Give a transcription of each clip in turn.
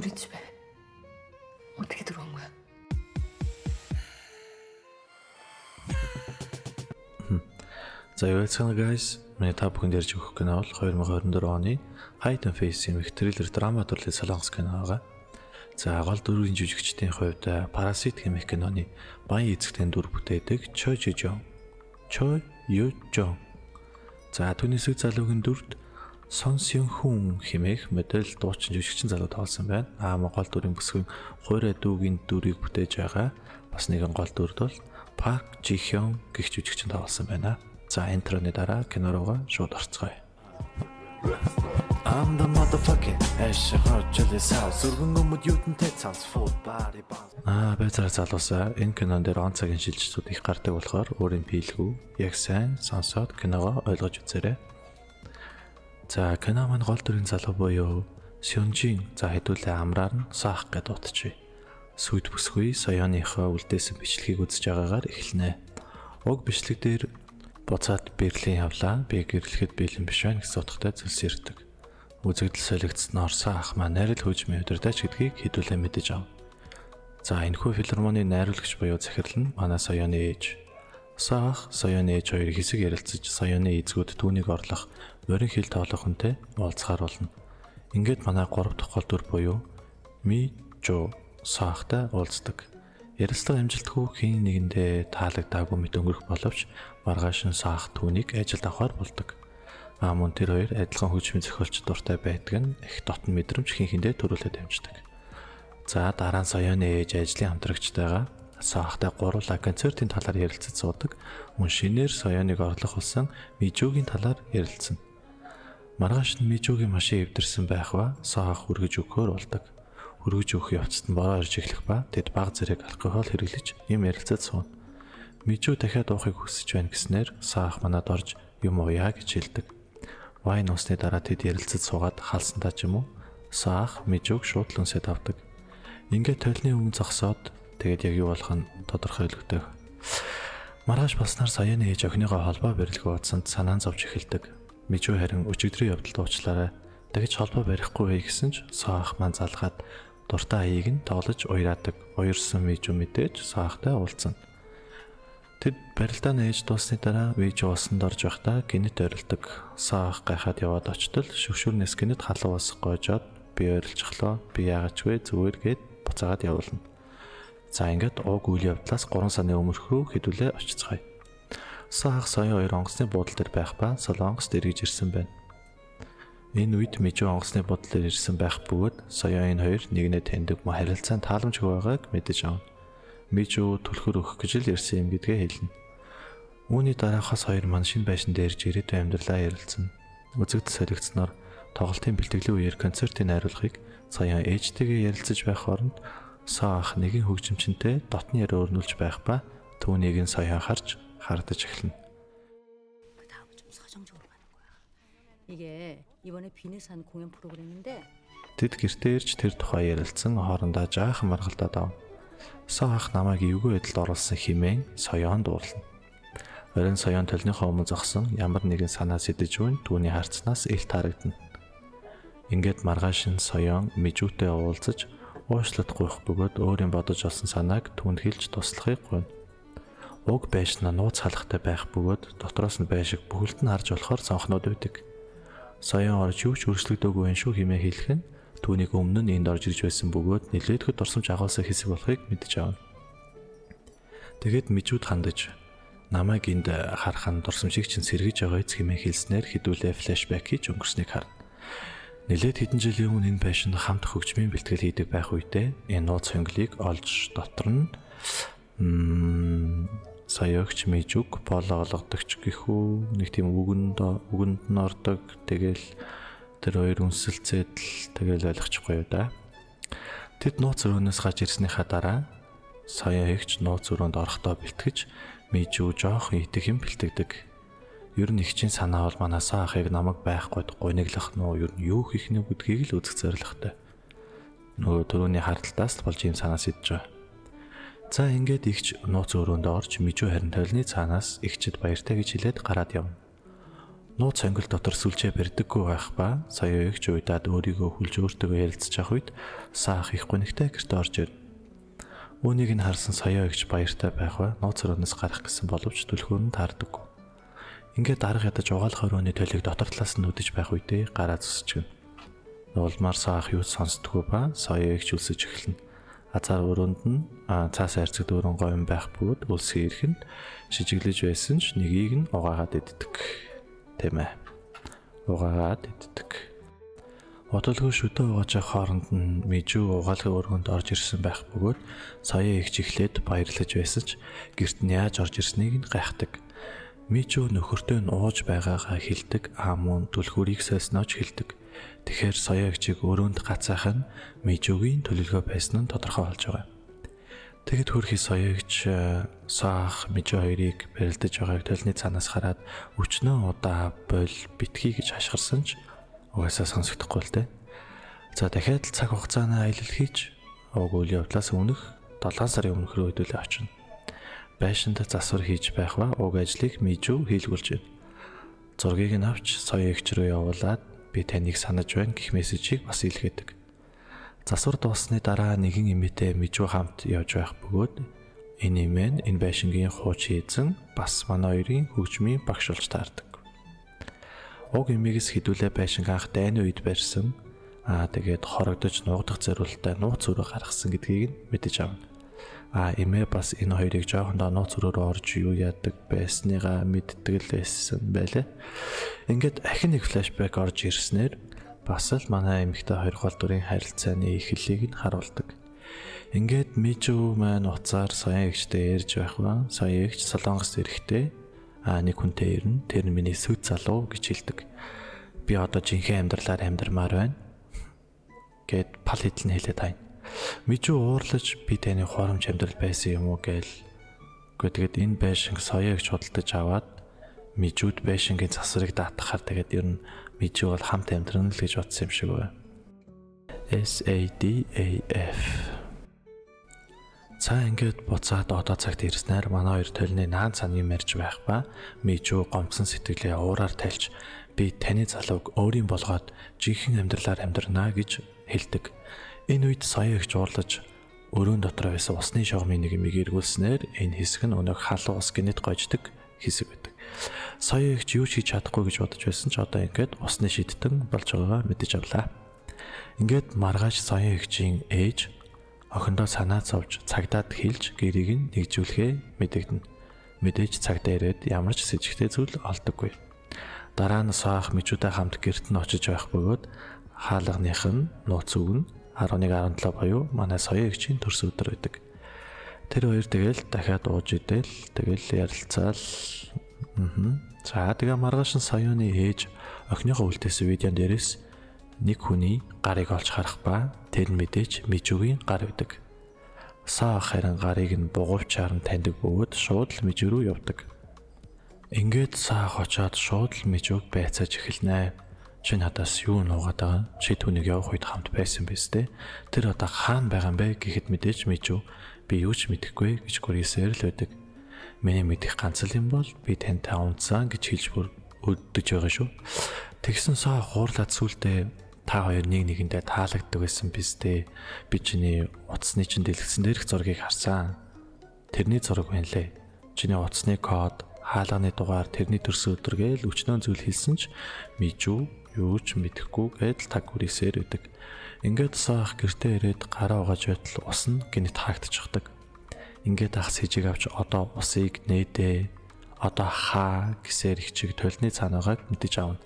우리 집에 어떻게 들어온 거야? За юу яцгаана guys. Миний та бүхэнд ярьж өгөх кино бол 2024 оны Hide and Face хэмээх триллер драма төрлийн солонгос кино байгаа. За гол дүрийн жүжигчдийн хувьд Parasite хэмээх киноны баян эзэгтэй дүр бүтээдэг Choi Ji-jong. Choi Yoo-jong. За түүний эсрэг залуугийн дүрт Son Seung-hun хэмээх модель дуучин жүжигчин залуу тоглосон байна. Аа гол дүрийн бүсгүйн Хуурай дүүгийн дүрийг бүтээж байгаа. Бас нэгэн гол дүрд бол Park Ji-hyun гэх жүжигчин тоглосон байна. За intro-ны дараа кино руугаа шууд орцгоё. I'm the motherfucking house. Өргөн өмд юутэнтэй цанц full body bounce. Аа байцаараа залуусаа, энэ кинон дээр он цагийн шилжилтүүд их гардаг болохоор өөрийн биелгүй яг сайн сонсоод киногоо ойлгож үзээрэй. За кино маань гол дүрийн залуу буюу Сюнжин, за хэдүүлээ амраар нь Саах гэдээ дуудчихъя. Сүйт бүсгүй Соёныхоо үлдээсэн бичлэгийг үзэж байгаагаар эхэлнэ. Уг бичлэг дээр буцаад Берлин явлаа. Би гэрлэхэд бэлэн биш байна гэсэн утгатай зүйлс ирдэг. Үзэгдэл солигдсноор Саах маань найрал хөгжмийн удирдаач гэдгийг хэдүүлээ мэдэж авна. За энэхүү филармонийн найруулагч буюу захирал нь манай Соёны ээж. Саах, Соёны ээж хоёр хэсэг ярилцаж, Соёны эзгүүд түүнийг орлох морин хил тоглох хүнтэй уулзахаар болно. Ингээд манай 3 дахь гол дүр буюу Ми Жо Саахтай уулздаг. Ярилцлага амжилтгүй, хэн нэгэндээ таалагдаагүй мэт өнгөрөх боловч маргааш нь Саах түүнийг ажилд авахар болдог. А мөн тэр хоёр адилхан хөгжмийн зохиолч дуртай байдаг нь их дотн мэдрэмж хэн хэндээ төрүүлээд амждаг. За дараа нь Соёны ээж ажлын хамтрагчтайгаа Саахтай гурлаа концертын талаар ярилцаж суудаг. Мөн шинээр Соёныг орлох болсон Мижүүгийн талаар ярилцсан. Маргааш нь Мижүүгийн машин эвдэрсэн байх ба Саах хүргэж өгөхөөр болдог. Хүргэж өгөх явцад нь бороо орж эхлэх ба тэд баг зэрэг алкогол хэрэглэж юм ярилцаж сууна. Мижүү дахиад уухыг хүсэж байна гэснээр Саах манад орж юм ууя гэж хэлдэг. Вайн уусны дараа тэд ярилцаж суугаад халсандаа ч юм уу Саах Мижүүг шууд л үнсээд авдаг. Ингээд толны өмнө зогсоод тэгээд яг юу болох нь тодорхойлогдох. Маргааш болсноор Соёны ээж охиныгоо холбоо барилгүй удсанд санаан зовж эхэлдэг. Мижүү харин өчигдрийн явдалд уучлаарай. Дахиж холбоо барихгүй бай гэсэн ч Саах маань залгаад дуртай аяыг нь тоглож уяраадаг. Уярсан Мижүү мэдээж Саахтай уулзсан. Тэд барилдааны ээж дууссаны дараа Мижүү усанд орж байхдаа гэнэт орилдог. Саах гайхаад яваад очтол шүгшүүрнээс гэнэт халуун ус гоожоод би орилчихлоо. Би яагаад ч вэ, зүгээр гээд буцаагаад явуулна. За ингээд уг үйл явдлаас 3 сарын өмнөх рүү хэдүүлээ очицгаая. Саах, Соён хоёр онгоцны буудлын дээр байх ба Солонгост эргэж ирсэн байна. Энэ үед Мижүү онгоцны буудлын дээр ирсэн байх бөгөөд Соён энэ хоёр нэгнээ таньдаг мөн харилцаанд тааламжгүй байгааг мэдэж авна. Мижүү түлхүүр өгөх гэж л ирсэн юм гэдгээ хэлнэ. Үүний дараа хос хоёр маань шинэ байшин дээр ирж ирээдүйн амьдралаа ярилцсан. Үзэгдэл солигдсноор тоглолтын бэлтгэлийн үеэр концертын найруулгыг Соён ээжтэйгээ ярилцаж байх хооронд Саах нэгэн хөгжимчинтэй дотны яриа өрнүүлж байх ба түүнийг нь Соён харж хардаж эхэлнэ. 그 다음은 좀 서정적으로 가는 거야. 이게 이번에 빈에서 한 공연 프로그램인데 Тэд гэртээ ирж тэр тухай ярилцсан хоорондоо жаахан маргалдаад авна. Саах намайг эвгүй байдалд оруулсан хэмээн Соёонд уурлана. Оройн Соён толныхоо өмнө зогсон ямар нэгэн санаа сэдэж буй нь түүний харцнаас ил таарагдана. Ингээд маргааш нь Соён Мижүүтэй уулзаж уушлаад гуйх бөгөөд өөрийн бодож олсон санааг түүнд хэлж туслахыг гуйна. Уг байшин нууц хаалгатай байх бөгөөд дотроос нь байшиг бүхэлд нь харж болохоор цонхнууд байдаг. Соён орж юу ч өөрчлөгдөөгүй юм шүү хэмээн хэлэх нь түүнийг өмнө нь энд орж ирж байсан бөгөөд нэлээдгүй дурсамж агуулсан хэсэг болохыг мэдэж авна. Тэгээд Мижүүд хандаж намайг энд харах нь дурсамжийг чинь сэргэж байгаа биз хэмээн хэлснээр хэдүүлээ flashback хийж өнгөрснийг харна. Нэлээд хэдэн жилийн өмнө энэ байшинд хамт хөгжмийн бэлтгэл хийдэг байх үедээ энэ нууц хонглийг олж дотор нь Соёгч Мижүг болоо олгодогч гэх үү, нэг тийм үгэнд нь ордог, тэгэл тэр хоёр үнсэлцээд л тэгэл ойлгочихгүй юу да. Тэд нууц өрөөнөөс гарч ирснийхаа дараа Соён эгч нууц өрөөнд орохдоо бэлтгэж Мижүү жоохон идэх юм бэлтгэдэг. Ер нь эгчийн санаа бол манай Саахыг намайг байхгүйд гуниглах нь уу, ер нь юу хийх нь гэдгийг л үзэх зорилготой. Нөгөө түрүүний хардталтаас л болж ийм санаа сэдэж байгаа. За ингээд эгч нууц өрөөнд орж, Мижүү харин толны цаанаас эгчид баяртай гэж хэлээд гараад явна. Нууц сонгил дотор сүлжээ барьдаггүй байх ба Соёо эгч уйдаад өөрийгөө хүлж өөртөөгөө ярилцж явах үед Саах их гунигтай гэртээ орж ирнэ. Үүнийг нь харсан Соёо эгч баяртай байх ба нууц өрөөнөөс гарах гэсэн боловч түлхүүр нь таардаггүй. Ингээд дарга ядаж угаалгын өрөөний толийг дотор талаас нь нүдэж байх үедээ гараа зүсчихнэ. Уулмаар Саах юу ч сонсдоггүй ба Соёо эгч үлсэж эхэлнэ. Азар өрөөнд нь цаас хайрцаг дүүрэн говь байх бөгөөд үлсгийн ирэхэнд шижиглэж байсан ч нэгийг нь угаагаад иддэг. Тийм ээ. Угаагаад иддэг. Удалгүй шүдэ угааж явах хооронд нь Мижүү угаалгын өрөөнд орж ирсэн байх бөгөөд Соёо эгч эхлээд баярлаж байсан ч гэрт нь яаж орж ирснийг нь гайхдаг. Мижүү нөхөртөө нь ууж байгаагаа хэлдэг, аа мөн түлхүүрийг сойсноо ч хэлдэг. Тэгэхээр Соёо эгчийг өрөөнд гацаах нь Мижүүгийн төлөвлөгөө байсан нь тодорхой болж байгаа. Тэгэд хөрхи Соёо эгч Саах Мижүү хоёрыг барилдаж байгааг толны цаанаас хараад өчнөө удаа боль битгий гэж хашгирсан ч угаасаа сонсогдохгүй л дээ. За дахиад л цаг хугацааны аялал хийж уг үйл явдлаас өмнөх 7 сарын өмнөх рүү хэдүүлээ очино. Байшинд засвар хийж байх ба уг ажлыг Мижүү хийлгүүлж байна. Зургийг нь авч Соёо эгч рүү явуулаад би таныг санаж байна гэх мессежийг бас илгээдэг. Засвар дууссаны дараа нэгэн эмээтэй Мижүү хамт явж байх бөгөөд энэ эмээ нь энэ байшингийн хуучин эзэн бас манай хоёрын хөгжмийн багш болж таардаг. Уг эмээгээс хэдүүлээ байшинг анх дайны үед барьсан. Тэгээд хорогдож нуугдах зориулттай нууц өрөө гаргасан гэдгийг нь мэдэж авна. Эмээ бас энэ хоёрыг жоохондоо нууц өрөөрөө орж юу яадаг байсныгаа мэддэг л байсан байлээ. Ингээд ахин нэг флэшбэк орж ирснээр бас л манай эмэгтэй хоёр гол дүрийн харилцааны эхлэлийг нь харуулдаг. Ингээд Мижүү маань уцаар Соёо эгчтэй ярьж байх ба Соёо эгч Солонгост ирэхдээ нэг хүнтэй ирнэ. Тэр нь миний сүд залуу гэж хэлдэг. Би одоо жинхэнэ амьдралаар амьдрмаар байна гэд пал хэдэл нь хэлээд хайна. Мижүү уурлаж би таны хуурамч амьдрал байсан юм уу гээл. Үгүй тэгээд энэ байшинг Соёо эгч худалдаж аваад Мижүүд байшингийн засварыг даатгахаар тэгээд ер нь Мижүү бол хамт амьдрна л гэж бодсон юм шиг байна. SADAF. За ингээд буцаад одоо цагт ирснээр манай хоёр толны наан цаана юм ярьж байх ба Мижүү гомдсон сэтгэлээ уураар тайлж би таны залууг өөрийн болгоод жинхэнэ амьдралаар амьдрнаа гэж хэлдэг. Энэ үед Соёо эгч уурлаж өрөөн дотор байсан усны шогмын нэг юмыг эргүүлснээр энэ хэсэг нь өнөөх халуун ус гинэт гождог хэсэг байдаг. Соёо эгч юу ч хийж чадахгүй гэж бодож байсан ч одоо ингээд усны шидтэн болж байгаагаа мэдэж авлаа. Ингээд маргааш Соёо эгчийн ээж охиндоо санаа зовж цагдаад хэлж гэрийг нь нэгжүүлэхээ мэдэгдэнэ. Мэдээж цагдаа ирээд ямар ч сэжигтэй зүйл олдоггүй. Дараа нь Саах Мижүүтэй хамт гэрт нь очиж байх бөгөөд хаалганых нь нууц үг нь 11:17 буюу манай Соёо эгчийн төрс өдөр байдаг. Тэр хоёр тэгэл дахиад ууж идэл тэгэл ярилцаал. За тэгээ маргааш нь Соёоны ээж охиныхоо үлдээсэн видеон дээрээс нэг хүний гарыг олж харах ба тэр нь мэдээж Мижүүгийн гар байдаг. Саах харин гарыг нь бугуувчаар нь таньдаг бөгөөд шууд л Мижүү рүү явдаг. Ингээд Саах очоод шууд л Мижүүг байцааж эхэлнэ. Чи надаас юу нуугаад байгаа? Чи түүнийг явах үед хамт байсан биз дээ? Тэр одоо хаана байгаа юм бэ гэхэд мэдээж Мижүү би юу ч мэдэхгүй гэж гүрийсээр л байдаг. Миний мэдэх ганц л юм бол би тантай унтсан гэж хэлж бүр өддөж байгаа шүү. Тэгсэн Саах хуурлаад сүултээ та хоёр нэг нэгэндээ таалагддаг байсан биз дээ. Би чиний утасны чинь дэлгэцэн дээрх зургийг харсан. Тэрний зураг байна лээ. Чиний утасны код, хаалганы дугаар, тэрний төрсөн өдөр гээл өчнөө зүйл хэлсэн ч Мижүү юу ч мэдэхгүй гэдэл таг үрээсээр өгдөг. Ингээд Саах гэртээ ирээд гараа угааж байтал ус нь гинэт хаагдчихдаг. Ингээд ах сэжиг авч одоо усыг нээдээ, одоо хаа гэсээр их чиг толны цаана байгааг мэдэж авна.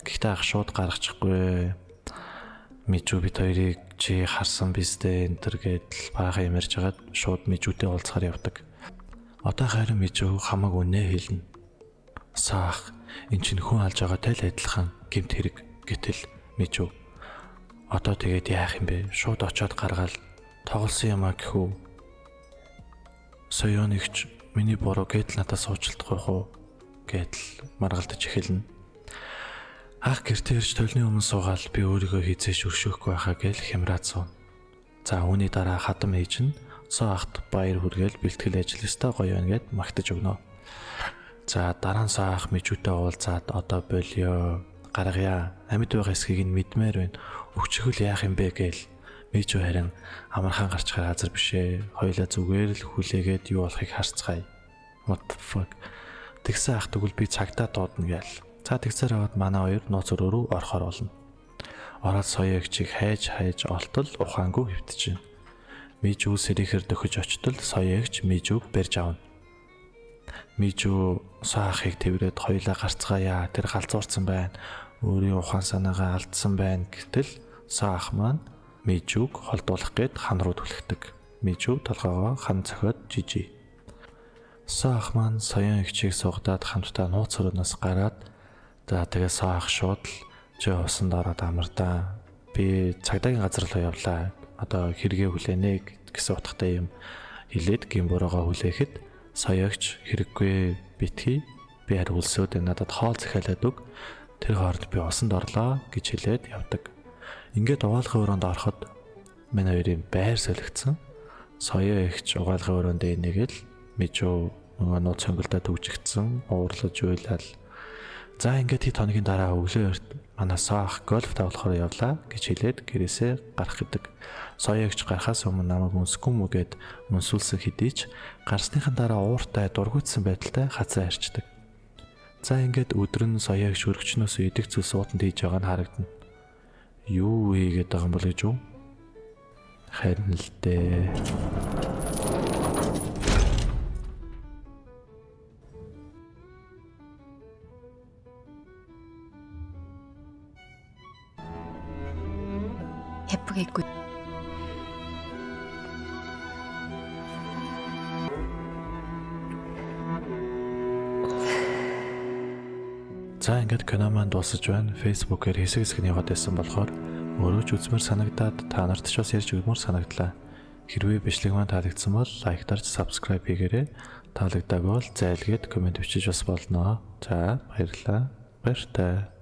Гэхдээ ах шууд гаргачихгүй. Мижүү бит хоёрыг чи харсан биз дээ энэ төр гэдэл баахан юм ярьж хагаад шууд Мижүүтэй уулзахаар явдаг. Одоо харин Мижүү хамаг үнэ хэлнэ. Саах эн чинь хүн алж байгаатай л адилхан гэмт хэрэг гэтэл Мижүү. Одоо тэгээд яах юм бэ? Шууд очиод гаргаал тоглосон юм а гэхүү. Соёонигч миний буруу гэдэл надаас уучлахгүй хуу гэдэл маргалдаж эхэлнэ. Ах гэртээ ирж толны өмнө суугаал би өөрийгөө хизээш өршөөхгүй байхаа гээл хямраад сууна. За үүний дараа хадам ээж нь Соо ахт баяр хүргээл бэлтгэл ажил өстой гоё байна гэд магтаж өгнө. За дараа нь саах Мижүүтэй уулзаад одоо болио гаргая. Амьд байгаа хэсгийг нь мэдмээр байна. Өвчихөл яах юм бэ гээл. Мижүү харин амархан гарчхаар газар бишээ. Хоёлаа зүгээр л хүлээгээд юу болохыг харцгаая. What the fuck. Тэгсэн ах тэгвэл би цагдаа дуудана гээл. За тэгсээр аваад манай хоёр нууц өрөө рүү орохоор болно. Ороод соёо эгчийг хайж хайж олтол ухаангүй хэвтэж байна. Мижүү сэрэхэр дөхөж очтол соёо эгч Мижүүг барьж авна. Мижүү саахыг тэрвэрэд хоёлаа гарцгаая. Тэр галзуурсан байна. Өөрийн ухаан санаагаа алдсан байна гэтэл саах маань Мижүүг холдуулах гээд хан руу түлхдэг. Мижүү толгоогоо хан цохиод жижи. Саах маань соён эгчийг сугадаад хамтдаа нууц өрөөнөөс гараад за тэгээ саах шууд л чи усанд ороод амардаа. Би цагдаагийн газар руу явлаа. Одоо хэрэгээ хүлээнэ гэсэн утгатай юм хэлээд гин буруугаа хүлээхэд соёогч хэрэггүй битгий би харь үлсөөд надад хоол захиалаад өг. Тэр хооронд би усанд орлоо гэж хэлээд явдаг. Ингээд угаалгын өрөөнд ороход манай хоёрын байр солигдсон. Соёо эгч угаалгын өрөөнд энийгэл Мижүү нөгөө нууц хөнгөлдөө түгжигдсэн уурлаж уйлал. За ингээд хэд хоногийн дараа өглөө өрт манай саах гольф тоглохоор явлаа гэж хэлээд гэрээсээ гарах гэдэг. Соёо эгч гарахаас өмнө намайг үнсэхгүй мүү гэд үнсүүлсэн хэдий ч гарсныхан дараа ууртай дургуутсан байдалтай хазаа ярьчдаг. За ингээд өдөр нь соёо эгч өргөчнөөс идэх зүйлс уутанд хийж байгаа нь харагдана. Юу хийгээд байгаа юм бол гэж үү? Харин л дээ. 예쁘게 입고 За ингээд кино маань дуусаж байна. Facebook-ээр хэсэг хэсэг нь яваад байсан болохоор өөрөө ч үзмэр санагдаад та нарт ч бас ярьж өгмөр санагдлаа. Хэрвээ бичлэг маань таалагдсан бол лайк дарж subscribe хийгээрэй. Таалагдаагүй бол зайлгээд комент бичиж бас болно. За баярлалаа. Баяртай.